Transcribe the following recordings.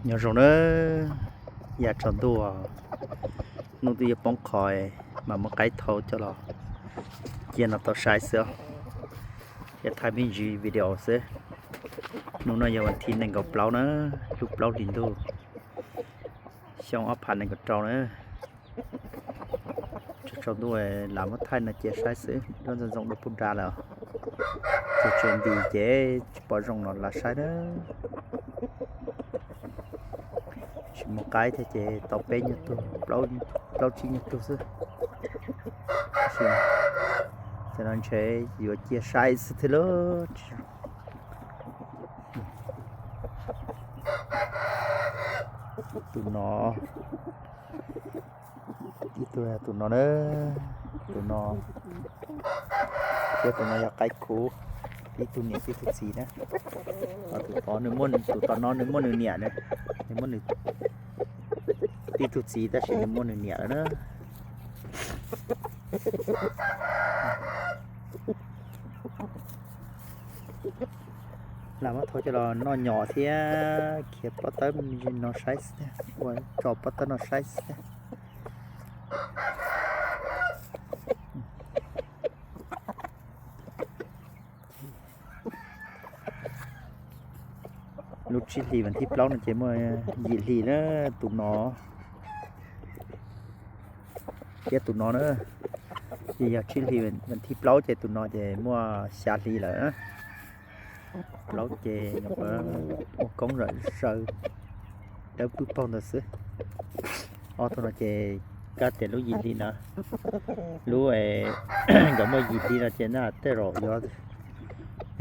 Nyob zoo nawb, yav tsaus ntuj, hnub twb yuav poob qho, mas muab qaib thau coj los cia no tau saib xwb, thiab thaij me ntsis video xwb. Hnub no yog vas thib nees nkaum plaub na, lub plaub hlis ntuj, xyoo ob phav nees nkaum rau na. Tsaus ntuj lam muab thaij no cia saib xwb, lub ntxoov ntxoo dua puag nrad lawm. Ces tseem nti ces tsis pom zoo no lam saib na. Tsis muaj qaib thiab ces tau peb nyuag tug, plaub tsib nyuag tug xwb. Ces no ntshe yuav cia saib xwb thiab lauj. Tus no, ib tug tus no na, tus no, thiab tus no yog qaib kuv, ib tug niam tib tug txiv na. Tus tom no nws muaj nws niam, nws muaj nws tib tug txiv tab sis nws muaj nws niam lawm na. Lam muab thau coj los noj nyom thiab khiav pob tawb no saib xwb thiab, ua tso pob tawb no saib xwb thiab. Lub tsib hlis vas thib plaub no ces muaj yim hlis na, tus no thiab tus no na. Ces yog tsib hlis vas thib plaub ces tus no ces muaj xya hlis lawm. Plaub ces nyuam qhuav ua koob zom zaws dawb pwb paug ntawd xwb. Ob tug no ces kab tias lub yim hli na, lub nkawd muaj yim hli no ces na tej zaum yuav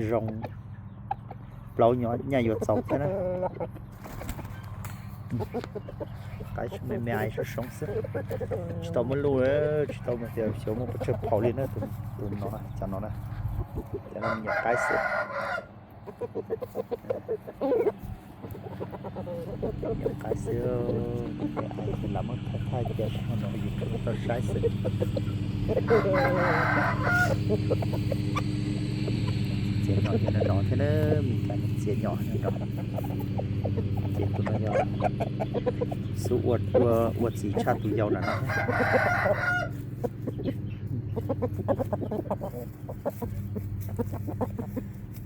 zoo, plaub nyaj yuav txaus thiab na. Qaib me me soob soob xwb, tsis tau muaj luj, tsis tau mus tias xyov muaj pes tsawg phaum li na. Tus no, cov no na, cov no me nyuam qaib xwb. Nyuam qaib xwb, lam muab thaij thaij cia no yus tau saib xwb. Txiav nyom yog no no thiab na, Meskas txiav nyom no no. Ces tus no yog xub ua txiv tshaj tus yau na no.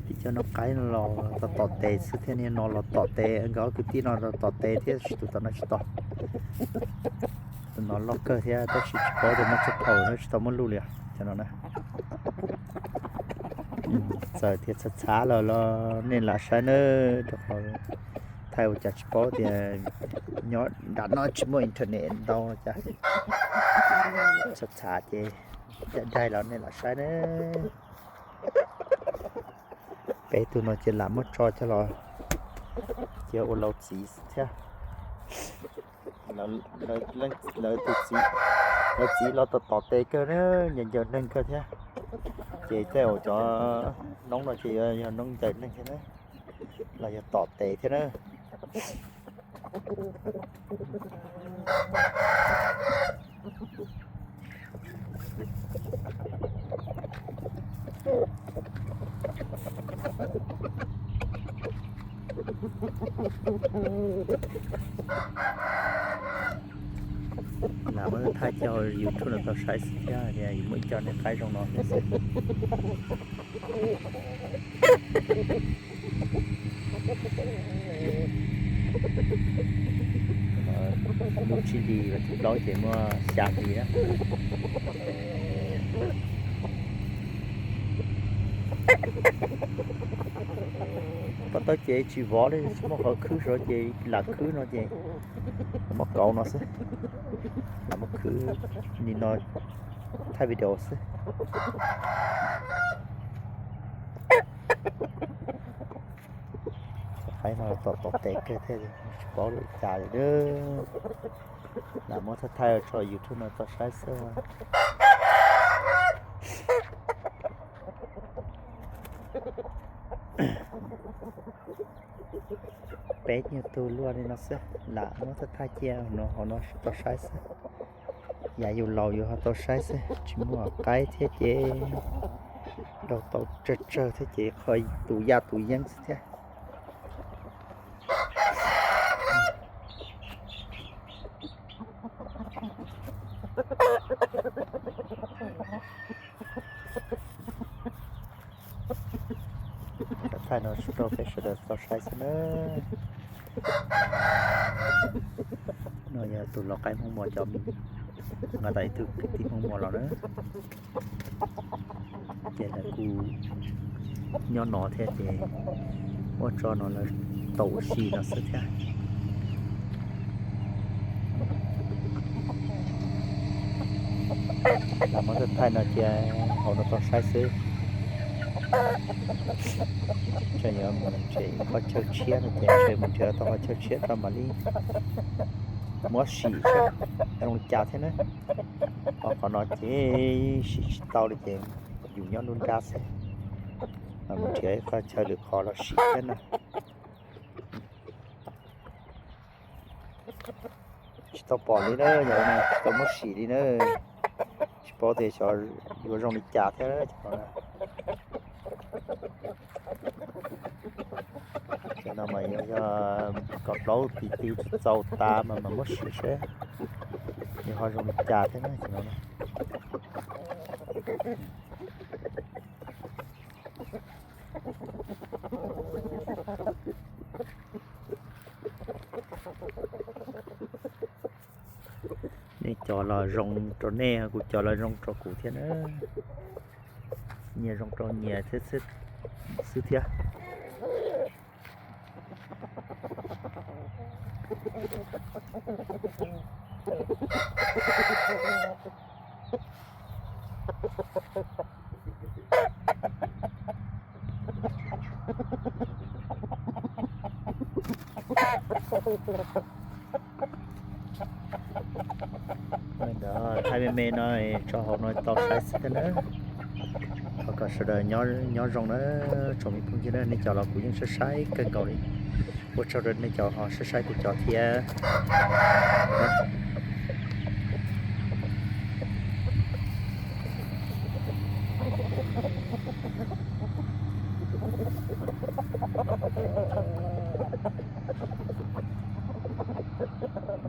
Tib co no qaib no los tom tom tes xwb thiab, niag no los tom tes, nkawd ob kwv tij no los tom tes thiab, tab sis tus tom no tsis tom. Tus no loj kawg thiab tab sis tsis paub tias muaj tsawg phaum na, tsis tau muaj luj li os cov no na. Txawm tias txhav txhav los los nej lam saib nawb, rau qhov thaij ua cas tsis paub tias nyob nram no tsis muaj internet ntau no cas. Txhav txhav ces daig daig los nej lam saib nawb. Peb tug no ces lam muab tso coj los cia ua laus txiv thiab. Lawv tus txiv, lawv txiv los tom tom tes kawg na, ncaws ncaws neeg kawg thiab. Ces tej zaum cov noob no ces yog noob ncaws neeg thiab na, los yog tom tes thiab na. Lam muab thaij coj YouTube no tau saib xwb thiab, yus muaj ib co niag qaib zoo no thiab xwb. Lub tsib hlis vas thib plaub ces muaj xya hlis na. Pob tawb ces tsis vov li, tsis muaj qhov khwb saud ces lam khwb no ces muab kauv no xwb. Lam muab khwb li no thaij video xwb. Qaib no tom tom tes kawg thiab, tsis paub li cas li. Lam muab thaij thaij tso YouTube no tau saib xwb. Peb nyuag tug luaj li no xwb, lam muab thaij thaij cia hauv no tau saib xwb. Yav yus laus yus ho tau saib xwb, tsis muaj qaib thiab ces daug tau tsawg tsawg thiab ces qhov tus yaj tus yeeb xwb thiab. No tso rau peb sawv daws tau saib xwb na. No yog tus lau qaib Hmoob Muas cov me, nqa tau ib tug kwv tij Hmoob Muas los na. Ces lawv kuj nyob no thiab ces muab tso no lawv tau ua si no xwb thiab. Los muab thaij thaij no cia hauv no tau saib xwb. Tseem yuav mus nrhiav qhov chaw tshiab no ces tseem mus nrhiav tau qhov chaw tshiab tau mam li muab sim seb zoo li cas thiab na. Ho qhov no ces sim tsis tau li ces yus nyob nruab nrab xwb, mus nrhiav qhov chaw lwm qhov los sim thiab na. Tsis tau pom li na, yog tsis tau muab sim li na, tsis paub tias xyov yuav zoo li cas thiab. Cov no mas yog kaum plaub tis ti tsis txaus tas mas mas muab sim seb nws ho zoo li cas thiab na. Nej cov los zoo rau nej, kuv cov los zoo rau kuv thiab na. Nyias zoo rau nyias xwb thiab. Ntawd thaij me me no tso hauv no tau saib xwb thiab na. Thov kom sawv daws nyob zoo na, tsoom me phooj ywg na, nej cov los kuv yeej saib saib kawg nkaus li. Ua tsaug rau nej cov ho saib saib kuv cov thiab.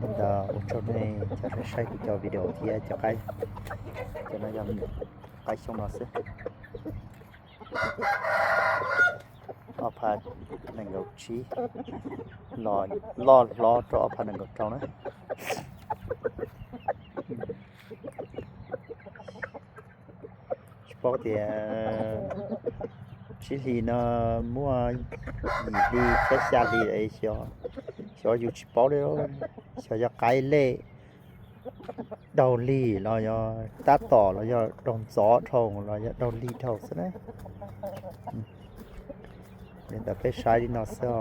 Ntawd ua tsaug nej cov saib saib kuv cov video thiab cov qaib. Cov no yog qaib xyoo no xwb. Ob phav nees nkaum tsib, loj hlob rau ob phav nees nkaum rau na. Tsis paub tias tsib hlis no muaj yim hli thiab xya hlis, xyov yus tsis paub li, xyov yog qaib lej daug lig los yog tab tom los yog daug ntxov dhau los yog daug lig dhau xwb na. Li ntawd peb saib li no xwb os.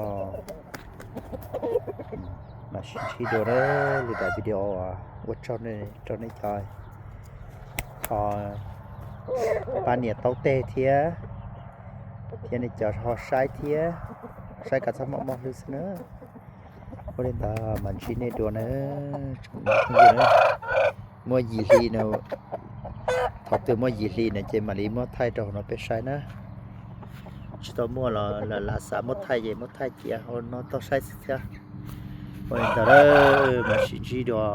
Mam sib ntsib dua na, li daim video ua tsaug rau nej cov ho pab nias taub teg thiab, thiab nej cov ho saib thiab, saib kom txhob mob mob hlwb xwb na. Ua li ntawd mam ntsib nej dua na, tsoom phooj ywg na. Muaj yim hli no, thaum twg muaj yim hli no ces mam li muab thaij rau hauv no peb saib na. Tsis tau muaj los lawv xav muab thaij ces muab thaij cia hauv no tau saib xwb thiab. Ua li ntawd mam sib ntsib dua.